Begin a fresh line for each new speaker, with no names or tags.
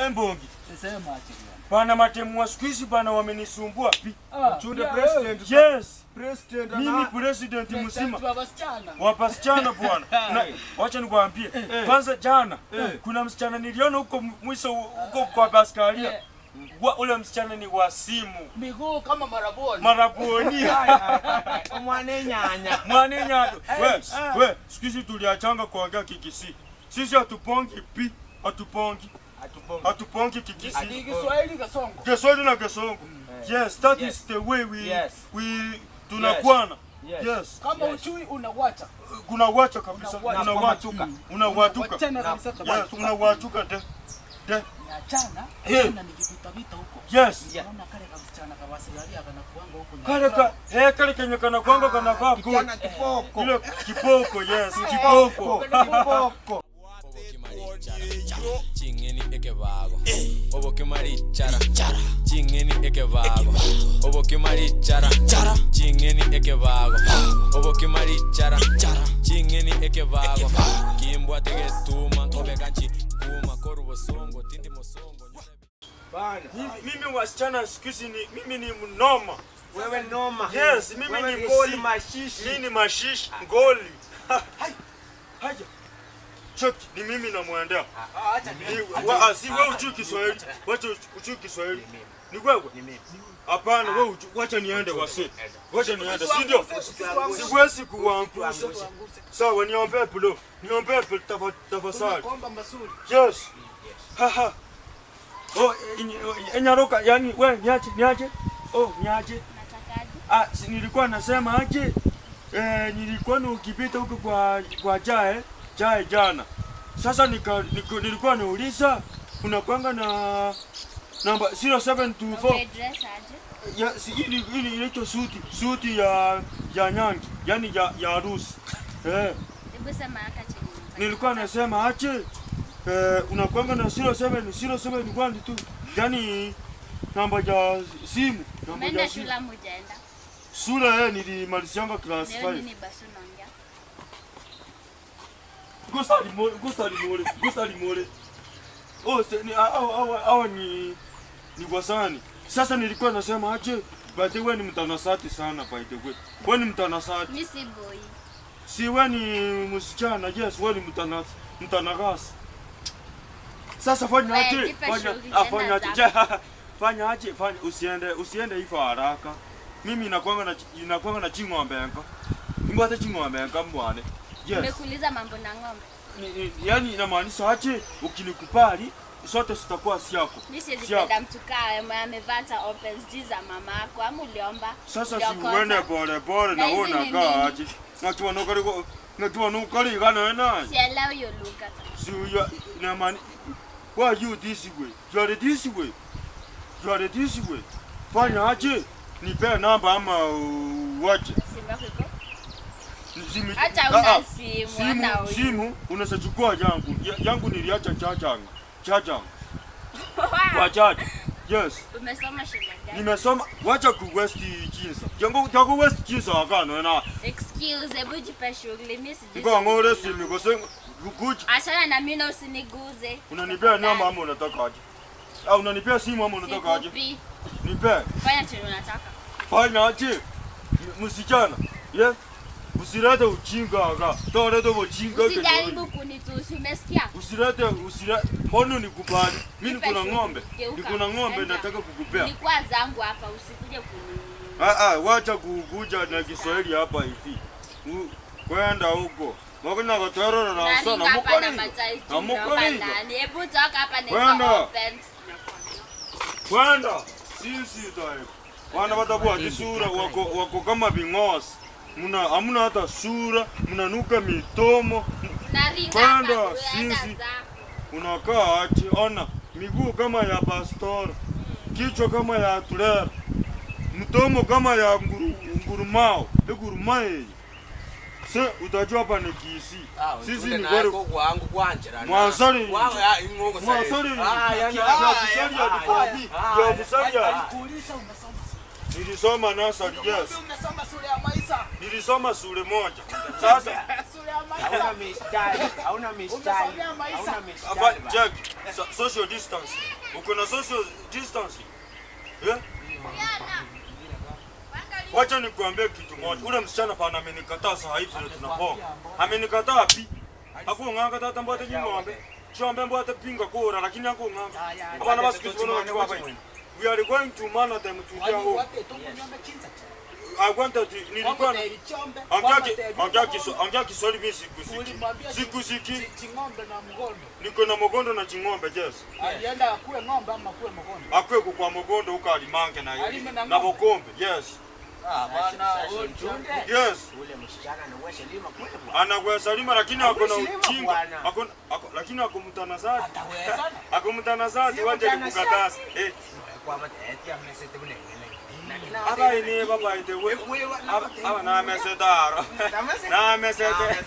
embongi.
Sema aje
bana. Matemu wa siku hizi bana wamenisumbua.
Mchunde president.
Yes.
President.
Mimi president mzima. Wa wasichana bwana. Wacha nikwambie. Kwanza jana kuna msichana niliona huko mwisho huko kwa Pascalia. Ule msichana ni wa simu.
Miguu kama maraboni.
Maraboni.
Mwane nyanya.
Mwane nyanya. We, siku hizi tuliachanga kuongea Kikisii. Sisi hatupongi pi, hatupongi. Hatupongi Kikisii.
Kiswahili Kisongo.
Kiswahili na Kisongo. Yes, that is the way we tunakuana. Yes.
Kama uchui unawacha.
Unawacha kabisa. Unawatuka. Unawatuka. Yes, unawatuka de. De.
Jana, jana nikipita pita huko.
Yes.
Naona kale kamsichana kawasilalia kana kuanga huko.
Kale ka, kale kenye kana kuanga kana vaa
kijana kiboko.
Ile kiboko, yes, kiboko.
Kiboko.
Chingeni ekebago. Oboke marichara. Chingeni ekebago. Oboke marichara. Chingeni ekebago. Oboke marichara. Chingeni ekebago. Kimbwa tegetuma obeganchi kuma korubo songo tindi mosongo.
Bana.
Mimi wasichana siku hizi ni mimi ni mnoma.
Wewe noma.
Yes, mimi ni
ngoli mashishi.
Mimi ni mashishi ngoli. Haya. Choki, ni mimi namwendea.
Acha ni.
Si wewe ujui Kiswahili. Wacha ujui Kiswahili. Ni wewe?
Ni mimi.
Hapana, wewe wacha niende wasi. Wacha niende, si ndio? Siwezi kuangusha. Sawa, niombe polo. Niombe polo tafadhali.
Tunakuomba mazuri.
Yes. Ha ha. Oh, enyaroka, yani wewe niache, niache. Oh, niache.
Natakaje?
Ah, si nilikuwa nasema aje? Nilikuwa nikipita huko kwa Jae. Jae jana. Sasa nilikuwa niuliza unakwanga na namba 0724.
Okay, dress aje?
Ya si ili inaitwa suti ya nyangi, yani ya harusi.
Hebu sema haka chini.
Nilikuwa nasema aje? Unakwanga na 07 07 tu. Yani namba ya simu, namba ya simu.
Shule mujaenda.
Shule nilimalizianga class 5.
Nini basi unaongea?
Gusa limole. Oh, ni awa ni wasani. Sasa nilikuwa nasema aje, by the way ni mtanasati sana by the way. Wewe ni mtanasati.
Mimi si boy.
Si wewe ni msichana, yes, wewe ni mtanagasi. Sasa fanya aje? Fanya aje? Fanya usiende hivyo haraka. Mimi inakuanga na ching'ombe yangu. Ingwate ching'ombe yangu mbwane. Yes.
Nimekuuliza mambo na ng'ombe.
Yani inamaanisha aje ukinikubali sote zitakuwa si yako.
Mimi siwezi kwenda mtu kaa amevaa open jeans za mama yako ama uliomba.
Sasa si uende pole pole na wewe unakaa aje. Najua nukali kana nani?
Sielewi hiyo lugha.
Si huyo na maana why you this way? You are this way. You are this way. Fanya aje? Nipe namba ama uache.
Simu yako iko? Acha una simu,
simu unaweza chukua yangu. Yangu niliacha chacha. Kwa chacha. Yes.
Umesoma shule gani?
Nimesoma wacha ku West Jinsa. Yangu ku West Jinsa akano na.
Excuse, hebu jipe shughuli mimi sijui.
Ngo ngore simu kwa sababu kukuja.
Achana na mimi na usiniguze.
Unanipea namba ama unataka aje? Au unanipea simu ama unataka aje? Nipe.
Fanya chenye unataka.
Fanya aje? Msichana. Yeah. Usilete ujinga aka. Tolete ujinga.
Usijaribu kunitusi, umesikia?
Usilete. Mbona unikubali? Mimi niko na ng'ombe. Niko na ng'ombe nataka kukupea.
Ni kwa zangu hapa usikuje kuni.
Wacha kukuja na Kiswahili hapa hivi. Kwenda huko. Mwakina katerora na sana mukoni. Na mukoni.
Hebu toka hapa na open.
Kwenda. Sisi type. Wana watakuwa kisura wako kama bingosi. Muna hamuna hata sura, mnanuka mitomo. Kwenda sisi. Unakaa aje? Ona miguu kama ya pastor, kichwa kama ya tulera, mtomo kama ya ngurumao, ngurumai. Se utajua hapa ni Kisii. Sisi ni gore
kwangu kwanjira.
Mwanzoni.
Wangu ya ingoko sasa.
Mwanzoni. Yani ya fisari.
Kuuliza umesoma.
Nilisoma nursery, yes.
Umesoma shule ya maisha.
Nilisoma shule moja. Sasa
shule ya Umesomea maisha.
Hauna mistari, hauna mistari.
Umesomea maisha.
Hauna
Afa,
mistari. bana.
Jack, social distance. Uko na social distance? Eh? Wacha nikuambie kitu moja. Ule msichana pana amenikataa saa hivi ndio tunaponga. Amenikataa pi. Akung'anga tata mbwate jing'ombe. Chombe mbwate pinga kura lakini akung'anga. Abana basikizi bona watu hapa. We are going to mana them to their home.
Wate tukunyombe chinza.
I wanted to nilikuwa na
Chombe.
ongea Kiswahili mimi sikusiki.
Ulimwambia
Sikusiki.
Ching'ombe na mgondo.
Niko na mogondo na ching'ombe yes.
Alienda akue ng'ombe ama akue mgondo.
Akwe kwa mogondo huko alimange na
Alime na
na
ng'ombe.
bokombe yes.
Ah, bana,
Sasa mchunde.
Yes.
Ule msichana anaweza lima kweli bwana.
Anakuwa lakini ako na
Hawezi lima
ujinga.
bwana.
Ako lakini ako mtanazaji.
Atawezana.
Ako mtanazaji
Si
waje
mtanazaji.
nikukataza. Eh,
Kwa mata ya mesete bune ngene.
aba ine baba ite we.
Wewe
Aba na mesete aro.
Tamese.
Na mesete.